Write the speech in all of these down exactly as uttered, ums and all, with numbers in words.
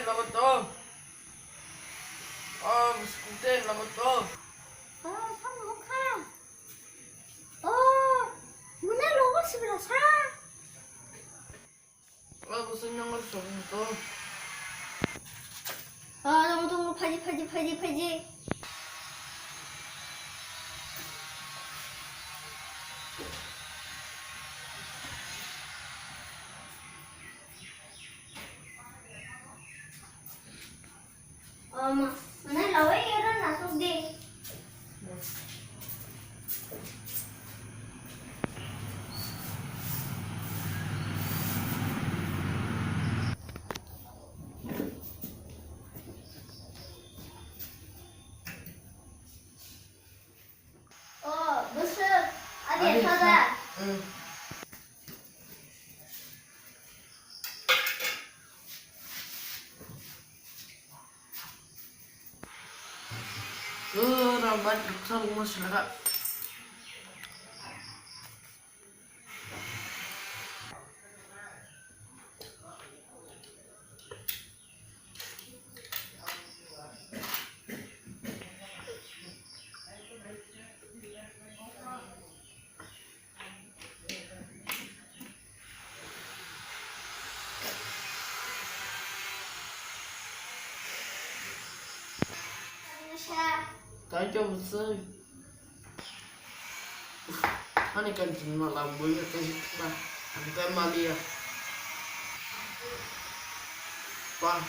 Lago to. Oh, biscuit lago to. Oh, samung kha. Oh, mune logo sibra sa. Oh, bosong nang song to. Oh, tong tong phaji phaji phaji phaji. Ama, mana lawai ero nasuk de. Oh, bwswk. Adi, adi, sada. Hmm. Oh, rambat ruksa bunga selaka. Thank you, sir. Ani kanching ma lam bui ka kaisa ba. Ani kai maliya. Pa.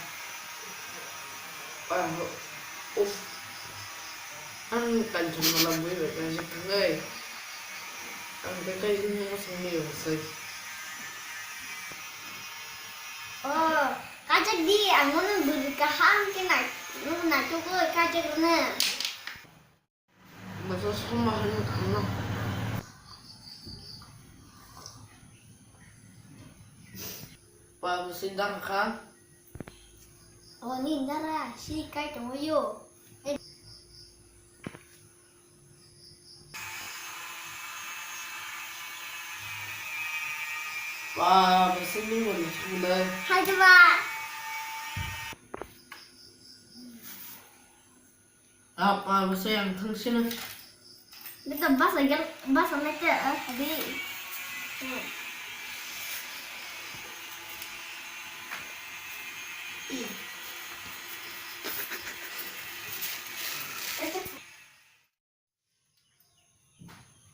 Pa. Uf. Ani kanching ma lam bui ka kaisa kangai. Ani kai kai ni ma sung ni sai. Oh, kajak di, ang nung duri kaham ke nai, nung nai tu ko kajak na. Masa sama hanu kano. Pa, masi dang kha. Oh, ni dara, si kai tongo yo. Eh. Pa, masi ni mo ni sule. Hai, coba. Apa bwsai ang thang sino. Beta basa gel, basa naikhe, ah, tadi.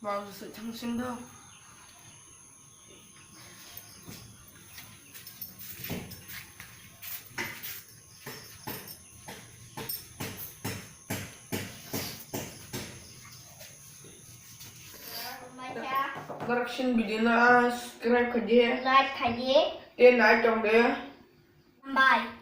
Mau se thang sing do. Correction video na subscribe khaidi. Like khaidi. Te like tong de. Bye.